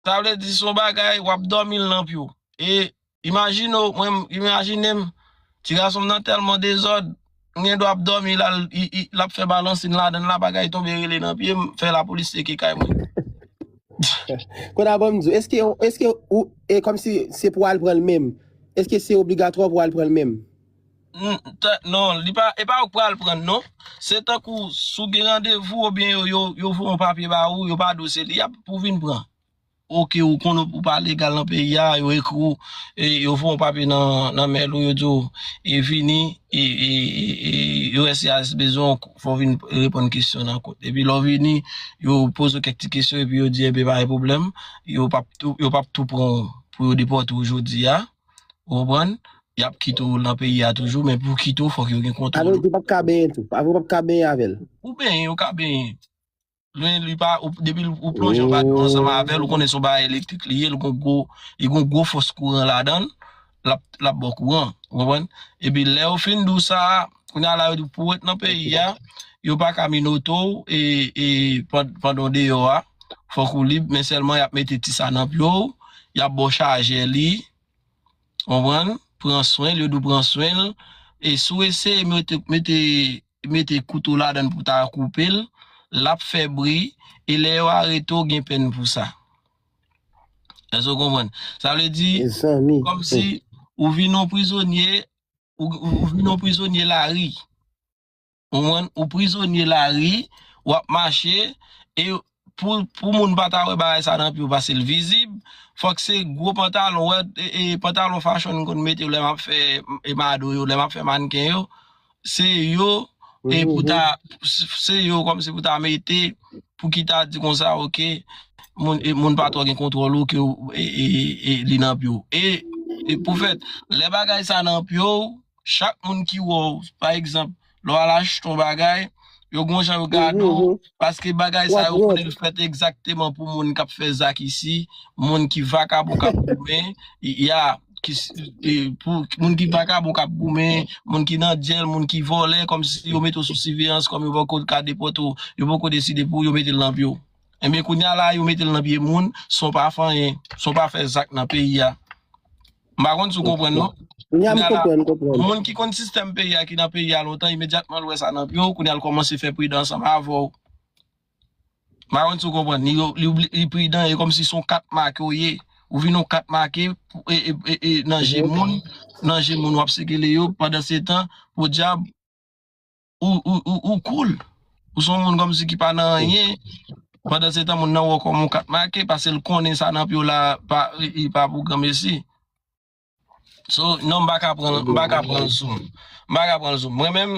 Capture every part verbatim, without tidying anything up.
Sa vle di se yon bagay, w ap dòmi l nan pye w. E imajine w, mwen, imajine m, ti gason m nan tèlman dezòd, m gen dwa ap dòmi, l al, i, i, l ap fè balansin ladan l la, bagay tonbe rele nan pye m, fè lapolis tcheke kay mwen. Kounye a ban m di w, èske, èske ou, e kòmsi se pou w al pran l menm? Èske se obligatwa pou w al pran l menm? Non, li pa, e pa ou k pral pran l non. Se tankou si w gen randevou oubyen yo, yo, yo voye yon papye ba ou, yo pa di w se li, y ap pou vin pran. Oke, ou konnen ou pa legal nan peyi a, yo ekri w, e yo voye yon papye nan, nan mèl ou, yo di w, e vini, e, e, e, e yo S C I S bezwen w, fò w vin reponn kesyon nan kont. Epi lè w vini, yo poze w kèk ti kesyon, epi yo di, enben, pa gen pwoblèm, yo p ap tou, yo p ap tou pran w pou yo depòte w jodi a, ou konprann? Y ap kite w nan peyi a toujou, men pou kite w, fòk yo gen kontwòl ou. Avè w, ou p ap ka benyen tou. Avè w, ou p ap ka benyen avè l. Ou benyen, ou ka benyen. Lwen li pa, ou, depi ou plonje anba dlo ansanm avè l, ou konnen se yon bagay elektrik li ye, li gon gwo, li gon gwo fòs kouran ladan l, l ap, l ap ba w kouran, ou konprann? Epi lè yo fin di w sa, kounye a la yo di w pou w ret nan peyi a, yo pa ka minote w, e, e, pand-, pandan w deyò a, fòk ou lib, men sèlman y ap mete ti sa nan pye w, y ap ba w chajè li, konprann? Pran swen l, yo di w pran swen l, e si w eseye mete, mete mete kouto ladan l pou ta koupe l, l ap fè bri, e lè yo arete w, gen pèn pou sa. Èske w konprann? Sa vle di, kòmsi ou vin yon prizonye, ou, ou, ou vin yon prizonye lari. Ou konprann? Ou prizonye lari, w ap mache, e pou, pou moun pa ta wè bagay sa nan pye w paske l vizib, fòk se gwo pantalon, wè, e, e, pantalon fashion m konn mete yo lè m ap fè, e, mado yo, lè m ap fè mannken yo, se yo, e, pou ta, se yo kòmsi pou ta mete, pou ki ta di konsa, oke, moun, e, moun pa twò gen kontwòl ou, ke w, e, e, e, li nan pye w. E, e pou fèt, lè bagay sa nan pye w, chak moun ki wè w, pa egzanp, lè w al achte yon bagay, yo gon jan yo gade w, paske bagay sa yo konnen l fèt egzakteman pou moun k ap fè zak isi, moun ki vakabon k ap goumen, ya, ki, e, pou moun ki vakabon k ap goumen, moun ki nan dyèl, moun ki vòlè, kòmsi yo mete w sou siveyans, kòm yo poko ka depòte w, yo poko deside pou yo mete l nan pye w. Enben, kounye a la, yo mete l nan pye moun, san w pa fè anyen, san w pa fè zak nan peyi a. M pa konn si w konprann non. Kounye a la, moun ki konn sistèm peyi a, ki nan peyi a lontan, imedyatman l wè sa nan pye w, kounye a l kòmanse fè pridan ansanm avè w. M pa konn si w konprann. Li, li, li pridan, e kòmsi se yon kat make w ye. Ou vin yon kat make e, e, e, e nan je moun, nan je moun w ap sekele yo, pandan se tan, podyab, ou, ou, ou, ou cool. Ou se yon moun kòmsi ki pa nan anyen. Pandan se tan, moun nan wè w kòm yon kat make, paske l konnen sa nan pye w la, pa, e, e pa pou granmesi. So, non, m pa ka pran, m pa ka pran l sou. M pa ka pran l sou. Mwen menm,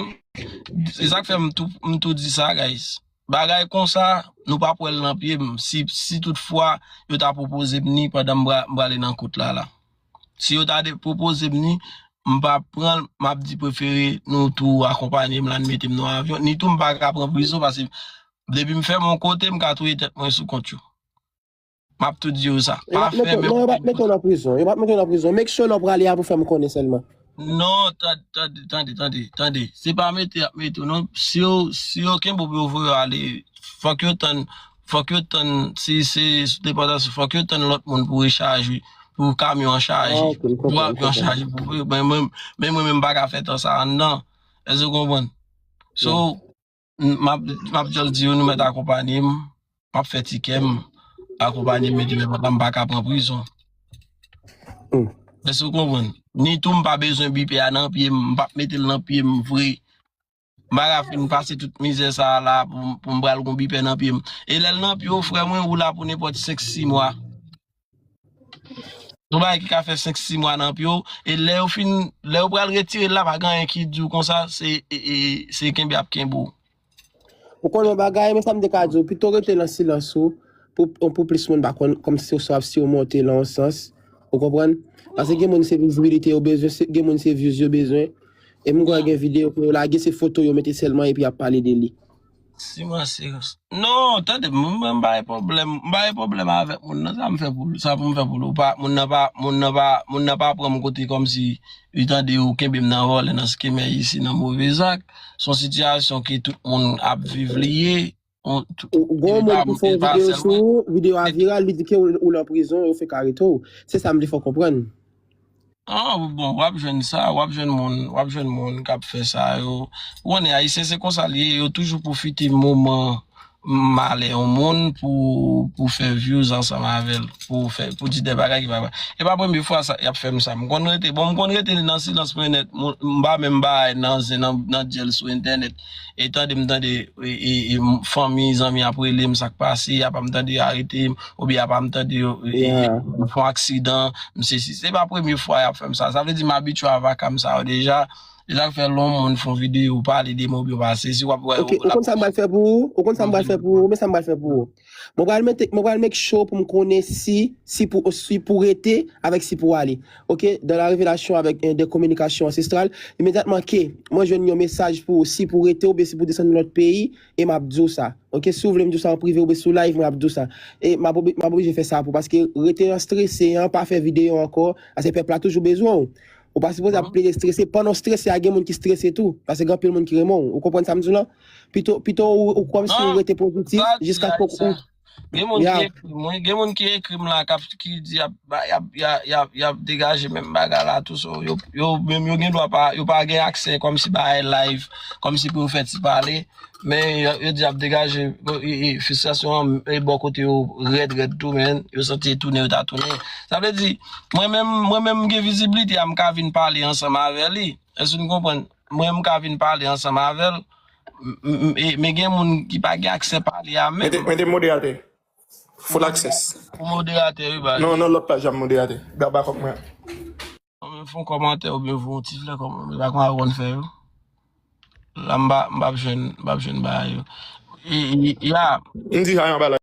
se sa k fè m tou, m tou di sa, guys. Bagay konsa, nou p ap wè l nan pye m. Si, si toutfwa, yo ta pwopoze m ni pandan m pra-, m prale nan kout la, la. Si yo ta de-, pwopoze m ni, m p ap pran l, m ap di prefere nou tou akonpanye m la, n mete m nan avyon. Ni tou, m pa ka pran prizon, paske depi m fèmen yon kote, m ka touye tèt mwen sou kont yo. M ap tou di yo sa. Pa fèmen. Non, yo p ap mete w nan prizon. Yo p ap mete w nan prizon. Make sure lè w prale a pou fè m konnen sèlman. Non, tande, tande, tande, tande, tande. Se pa mete y ap mete w, non. Si yo, si yo kenbe w pou yo voye w ale, fòk yo tann, fòk yo tann, si se sou depòtasyon, fòk yo tann lòt moun pou rechaje, pou kamyon an chaje, pou avyon an chaje, pou, mwen, mwen, men mwen menm m pa ka fè tan sa anndan. Èske w konprann? So, m ap, m ap just di yo, nou mèt akonpanye m, m ap fè ti kè m, akonpanye m, mete men pandan m pa ka pran prizon. Èske w konprann? Ni tou, m pa bezwen bipè a nan pye m, m p ap mete l nan pye m vre. M pa ka fin pase tout mizè sa a la pou, pou m pral gon bipè nan pye m. E lè l nan pye w, frè mwen, ou la pou nenpòt senk, sis mwa. Yon bagay ki ka fè senk, sis mwa nan pye w. E lè yo fin, lè yo pral retire l la, pa gen anyen ki di w konsa, se, e, e, se kenbe ap kenbe w. Ou konnen yon bagay, men sa m te ka di w, pito rete nan silans ou, pou, pou plis moun pa konn, kòmsi w swa si w monte nan yon sans, ou konprann? Paske gen moun se vizibilite yo bezwen, se, gen moun se views yo bezwen. E m kwè gen videyo ke yo lage, se foto yo mete sèlman epi y ap pale de li. Si mwen se, non, tande, mwen, mwen m pa gen pwoblèm, m pa gen pwoblèm avèk moun nan, sa m fè pou, sa pou m fè pou li. Ou pa, moun nan pa, moun nan pa, moun nan pa pran m kote kòmsi li tande ou kenbe m nan vòlè, nan skemè isi, nan move zak. Se yon sitiyasyon ke tout moun ap viv li ye. Ou gon moun ki fè yon videyo sou ou, videyo a viral, li di ke ou, ou nan prizon, yo fenk arete w. Se sa m vle fè w konprann. Ah, bon, w ap jwenn sa, w ap jwenn moun, w ap jwenn moun k ap fè sa yo. Ou konnen, Ayisyen se konsa li ye, yo toujou pwofite moman malè yon moun pou, pou fè views ansanm avè l, pou fè, pou di de bagay ki pa vre. E pa premye fwa sa, y ap fè m sa. M konn rete, bon, m konn rete nan silans mwen nèt, m pa menm bay nan zen, nan, nan dyèl sou entènèt. E tande m tande e, e, e, fanmi, zanmi ap rele m sa k pase, apa m tande yo arete m, oubyen apa m tande yo e, e, fè yon aksidan, m sesi. Se pa premye fwa y ap fè m sa. Sa vle di m abitye a vakam sa yo deja. Se sa k fè lè yon moun fè yon videyo, pale de mwen oubyen pase, si w ap wè. Ok, ou konn sa m pral fè pou ou? Ou konn sa m pral fè pou ou? Men sa m pral fè pou ou. Mwen pral mete, mwen pral make sure pou m konnen si, si pou, si pou rete avèk si pou ale. Ok, dans la révélation avec euh, des communications ancestrales, imedyatman ke mwen jwenn yon mesaj pou si pou rete oubyen si pou desann lòt peyi, e m ap di w sa. Ok, si w vle m di w sa an prive oubyen sou live, mwen ap di w sa. E m ap obi- m ap oblije fè sa pou, paske rete nan strese an, pa fè videyo ankò, paske pèp la toujou bezwen w. Ou pa sipoze ap plede strese, pandan w strese a, gen moun ki strese tou, paske gen anpil moun ki renmen w. Ou konprann sa m di w lan? Pito, pito ou, ou kòmsi ou rete pozitif jiskaske ou. Gen moun ki ekri m, wi, gen moun ki ekri m la, k ap, ki di y ap, y ap, y ap, y ap, y ap degaje menm bagay la tou, so, yo, yo, menm yo gen dwa pa, yo pa gen aksè kòmsi bagay live, kòmsi pou yo fè ti pale, men yo, yo di y ap degaje, e, e, fristrasyon an, e, bò kote yo rèd, rèd tou, men yo santi tounen yo ta tounen. Sa vle di, mwen menm, mwen menm m gen viziblite a, m ka vin pale ansanm avè li. Èske nou konprann? Mwen, m ka vin pale ansanm avè l, m, m, e, men gen moun ki pa gen aksè pale a menm. Mete, mete moderatè. Full access. Pou moderatè, wi, ba. Non, non, lòt paj la, moderatè. Gaba kòk mwen. Mwen fè yon kòmantè oubyen voye yon ti flè kòm mwen pa konn aprann fè yo. La, m pa, m p ap jwenn, m p ap jwenn bagay yo. E, e, ya. M di sa yon bagay la.